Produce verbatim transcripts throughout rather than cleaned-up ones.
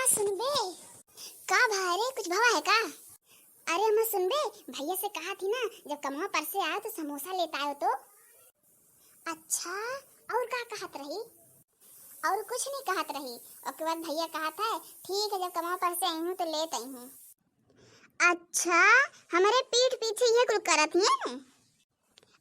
सुनबे, का भाई रे, कुछ भवा है का? अरे अम्मा सुनबे, भैया से कहा थी ना, जब कमवा पर से आयो तो समोसा लेता आयो तो। अच्छा, और का कहत रही? और कुछ नहीं कहत रही। ओके बाद भैया कहत है, ठीक है, जब कमवा पर से आई हूँ तो लेत आई हूँ। अच्छा, हमारे पीठ पीछे ये कुल करत ही है।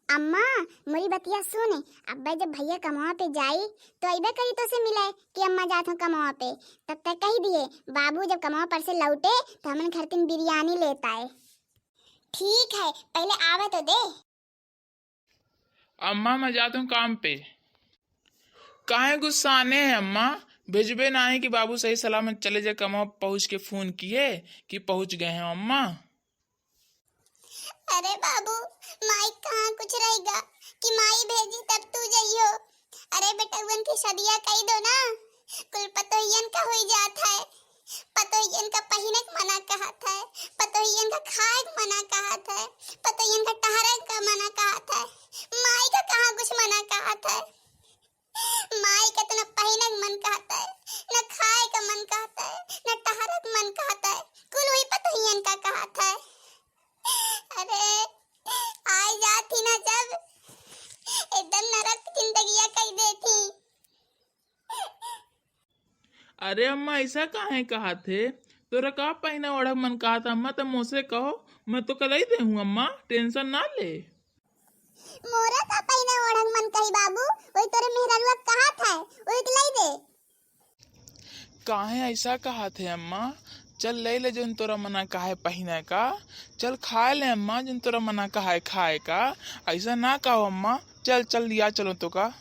अम्मा, मोरी बतिया सुन, अब्बे जब भैया कमवा पे जाई, तो अइबे करी तो से मिले कि अम्मा जात हूँ कमवा पे। तब तक कही दिए, बाबू जब कमवा पर से लौटे, तो हमन घर तीन बिरयानी लेत आए। ठीक है, पहले आवे तो दे। अम्मा, मैं जात हूँ काम पे। काहे गुस्साने है अम्मा? भेजबे नाही कि बाबू सही सलामत चले जाए कमवा पहुँच के फोन किए कि पहुँच गए हैं अम्मा। अरे बाबू, माई कहाँ कुछ रहेगा कि माई भेजी तब तू जइयो। अरे बेटउअन की सदिया कही दो ना, कुल पतोहियन का होई जात है। पतोहियन का पहिने के मना कहत है, पतोहियन का खाए के मना कहत है, पतोहियन का टहरे के मना कहत है। माई का कहाँ कुछ मना कहत है? माई का तो न पहिने के मन कहत है, न खाए का मन कहत है, न टहरे के मन कहत है, कुल वही पतोहियन का कहत है। अरे, आई जात ही ना जब, एकदम नरक जिंदगिया कई देती। अरे अम्मा, ऐसा काहे कहत है? तोरा का पहिना ओढ़क मन कहत है अम्मा, त मोसे कहो, मैं तो कलई दे हूँ अम्मा, टेंशन ना ले। मोरा का पहिना ओढ़क मन कही बाबू, वही तोरे मेहररुआ कहत है, वही के लई दे। काहे ऐसा कहत है अम्मा? चल ले ले जौन तोरा मना कहा है पहिना का, चल खाए ले अम्मा जौन तोरा मना कहा है खाए का। ऐसा ना कहो अम्मा, चल चल लिया चलो तो का।